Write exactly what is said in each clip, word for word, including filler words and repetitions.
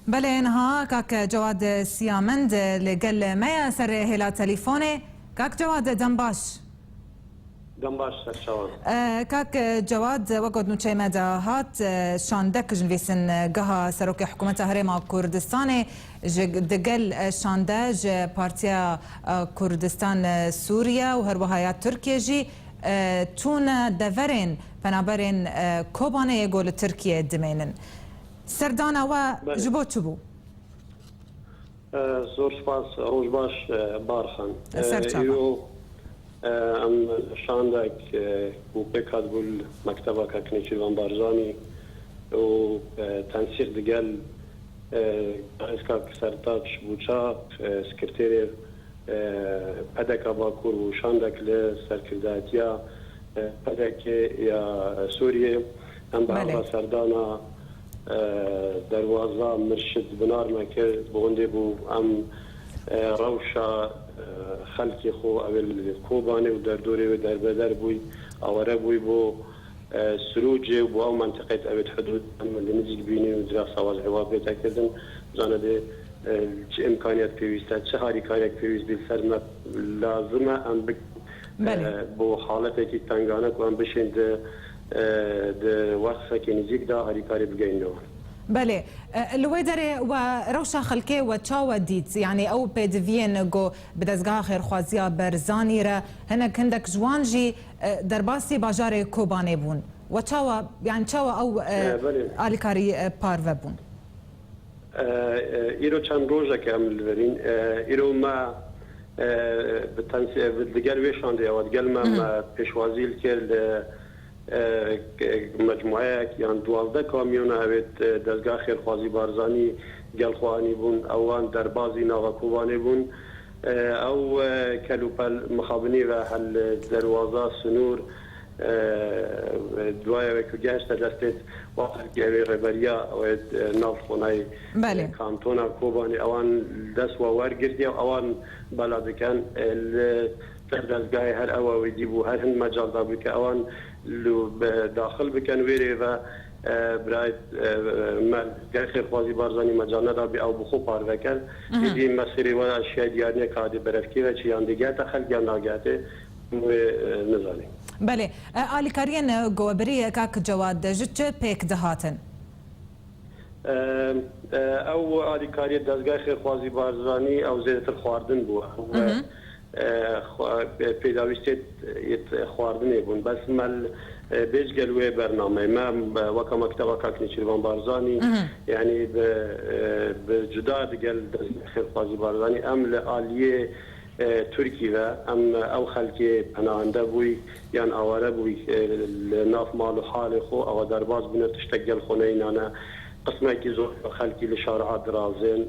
Belê, niha kak Cewad Siyamend li gel me ye ser hêla telîfonê. Kak Cewad, dem baş. Dem baş, serçawan. E, kak Cewad, wek got nûçeyê me de hat, e, şandek ji nivîsin geha Serokê Hikûmeta Herêma Kurdistanê ji, di gel, e, şande ji Partiya, e, Kurdistan, e, Sûriye û her wiha ya Tirkiye jî, e, çûne deverên penaberên, e, Kobanê yê ku li Tirkiye dimênin. Serdana we Belê. Ji bo çi bû? E, zor spas, roj baş, e, Barxan. Ser E, çavan. Îro, e, em şandek, e, ku pêk hatibû li Mekteba Kak Nêçîrvan Barzanî û, e, tensîq digel, e, Kak Sertaç Bûçaq, e, sekreterê, e, P D K Bakur û şandek li serkirdayetiya, e, P D K ya Sûriyê. Em bi Belê. hevra serdana, e, derwaza mirşid binar me kir, bi hondê bû em, e, rewşa, e, xelkê xwe, ew ê li Kobanê û derdorê wê derbeder bûy, aware bûy bo, e, Sirûcê û bo ew mentiqet ew ê di hudûd em li nizîk bînin û dirasa wazî hewa bête kirdin. Zane dê, e, çi imkaniyet pêwîst e, çi harîkariyek pêwîst bî li ser me lazim e em bikin. Belê. E, bo haletekî tengane ku em bişên di, e, di wexsekê nizîk de harîkarî bigeyne wan. Belê. E, li wê derê we rewşa xelkê we çawa dît? Yanî ew pêdiviyên ku bi dezgeha xêrxwaziya Barzanî re hinek hindek ji wan jî, e, derbasî bajarê Kobanê bûn. We çawa, yanî çawa ew, e, E, belê. alîkarî, e, parve bûn? E, e, îro çend rojek em li vir în. E, îro me, e, bi tensî-, bi, digel wê şandê ew, digel me, Mhm. me pêşwazî li kir li, e, ke-, mecmueyek yan duwazdeh kamyona ew ê, e, dezgah Xêrxwazî Barzanî gel xwe anî bûn. Ewan derbazî nava Kobanê bûn. E, ew, e, kel û pel mixabinî ve hel derwaza sinûr, e, duaya wê ku gehişte destê wa xelkê ew ê rêberiya ew ê, e, nav xonayê, Belê. e, kantona Kobanê ewan dest wa wergirtiye û ewan bela dikin, e, li ser dezgahê her ewa wê dî bû, her hin mecal da bû ke ewan li be-, daxil bikin wê rê ve, e, birayê, e, me gel Xêrxwazî Barzanî mecal neda bî ew bi xwe parve ker. Mhm. Êdî mesirê we şiya diyar neke dê berevkê ve çi yan digihete xelk yan nagihete. Wê, e, nizanî. Belê. E, alîkariyên, e, ku we birî, e, kak Cewad, ji çi pêk dihatin? E, e, ew alîkariyê dezgehê Xêrxwazî Barzanî ew zêdetir xwardin bû. Ew, e, Mhm. e, xwe-, e, pêdawîstê yê xwardinê bûn. Bes me l-, e, bêjgel wê bernameyê me, e, weka Mekteba Kak Nêçîrvan Barzanî, Mhm. yanî bi, e, bi cuda digel dezgehê Xêrxwazî Barzanî em li aliyê e, Tirkî ve em ew xelkê penahende bûy yan aware bûy, e, li nav mal û halê xwe ewa derbas bûne, tiştek gel xwe neyînane. Qismekî zor xelkî li şari'a dirazên,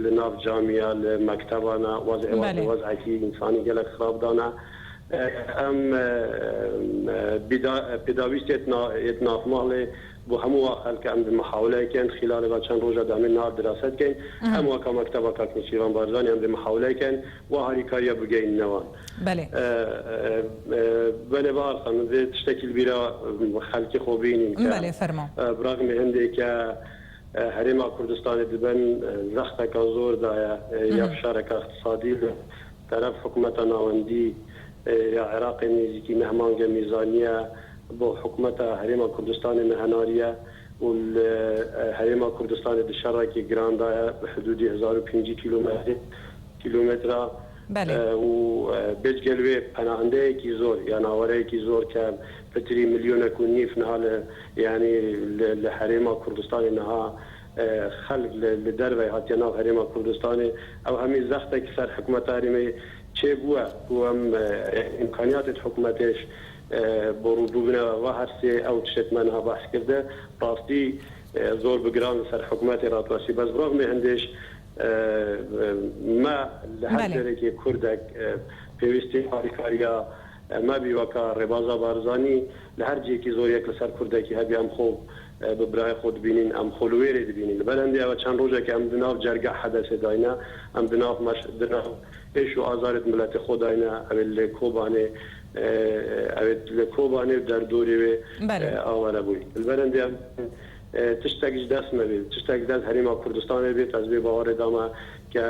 li nav camiya, li mektebana, wez'ê Belê. wez'ekî însanî gelek xirab dane. E, em, e, e, bîda-, pêdawîst yê na-, yê nav malê bo hemû wa xelke em di mihawileyeke xîlalê ve çend roja demê niha diraset keyn. Mhm. Em weka Mekteba Kak Nêçîrvan Barzanî em di mihawileyeke wa harîkariya bigeyîne wan. Belê. E, e, e, belê, Bahar Xanim, vê tiştekî li bîra, e, xelkê xwe bînîn ke, Belê, fermo. e, biraxmê hindê ke, e, Herêma Kurdistanê di bin, e, zexteka zor de ye, e, ya Mhm. fişareka iqtisadî li teref hikûmeta navendî, e, ya Iraqê nêzîkî neh mange mîzaniye bo hikûmeta Herêma Kurdistanê nehenariye û li, e, Herêma Kurdistanê di şerekî giran de ye, bi hidûdî hezar û pêncî kîlometrê, kîlometra, Belê. e, û, e, bêjgel wê penahendeyekî zor, yan awareyekî zor ke pitirî milyonek û nîf niha li, yanî li, li Herêma Kurdistanê niha, e, xelk li, li dervey hatiye nav Herêma Kurdistanê. Ew hemî zextek ser hikûmeta herêmê çêbûye ku em, e, îmkaniyatê hikûmetê, e, bo rûbûbûna va her sê ew tiştê me niha behs kirde. Rastî, e, zor bi giran li ser hikûmetê ratwestî. Bes bi rexmê hindêş, e, e, me li her Belê. carekê Kurdek, e, pêwîstî harîkariya, e, me bî weka Rêbaza Barzanî li her cihekî zor yek li ser Kurdekî hebî em xwe, e, bi birayê xwe dibînîn, em xwe li wê rê dibînîn. Li ber hindê ew çend rojeke em di nav cerga hedesê dayne, em di nav meş-, di nav êş û azarê di miletê xwe dayne, ew ê li Kobanê, e, ew ê li Kobanê û derdorê wê, Belê. e, aware bûy. Li ber hindê em e, tiştek ji dest me bê, tiştek ji dest Herêma Kurdistanê bê, ez bê bawerê dame ke,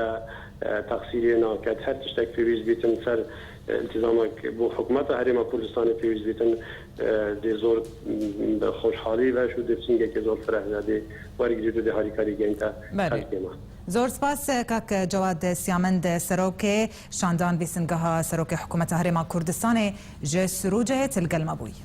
e, teqsîrê naket. Her tiştek pêwîst bîtin ser, e, îltizamek bo hikûmeta Herêma Kurdistanê pêwîst bîtin, e, dê zor, m, bi xweşhalî ve û dê bi çingekê zor fireh ve dê wergirît û dê harîkarî geyînte Belê. Xelkê me. Zor spas, e, kak Cewad Siyamend, serokê şandan bîsingeha serokê hikûmeta Herêma Kurdistanê ji Sirûcê, tu li gel me bûyî.